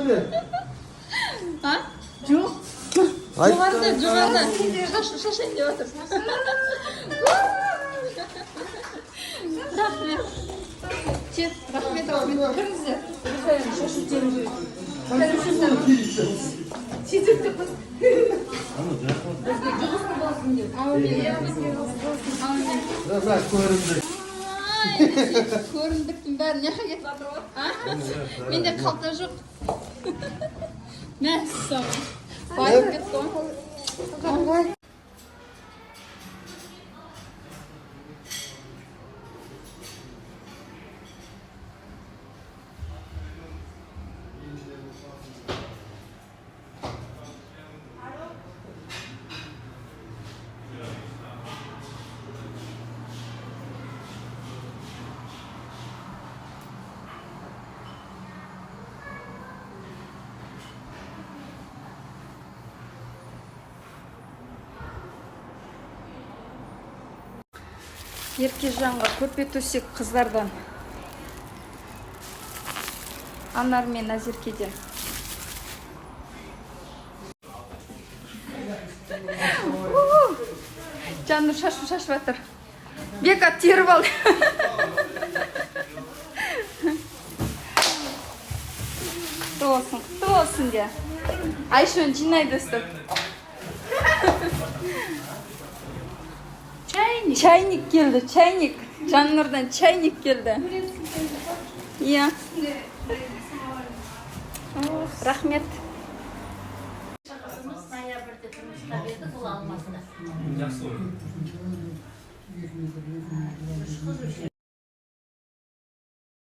Міне. А? Жоқ. Айт. Жоғарыда, жоғарыда. Шашайын деп жатыр. Рахмет. Чет, рахмет, рахмет. Кіріңіздер. Шашу теру керек. Тезірек деп қойсын. Жұғысты болсын деп. Әумин. Әумин. Мына көрімдік. Ай, көрімдіктің бәрі не кетіп жатыр ғой, а? Менде қалта жоқ. Мәссаған. Байып кетті ғой. Еркежанға көрпе төсек қыздардан, Анар мен Назеркеден. У, Жаннұр шашын шашып жатыр. Бека теріп алды. Құтты болсын, құтты болсын де. Айшаны жинайды өстіп. Чайник. Чайник келді, чайник. Жаннұрдан чайник келді. Иә. Ох, рахмет. Қызымыз ноябрьде тұрмысқа берді, бұл Алматыда. Жақсы ғой. Үш қыз, үш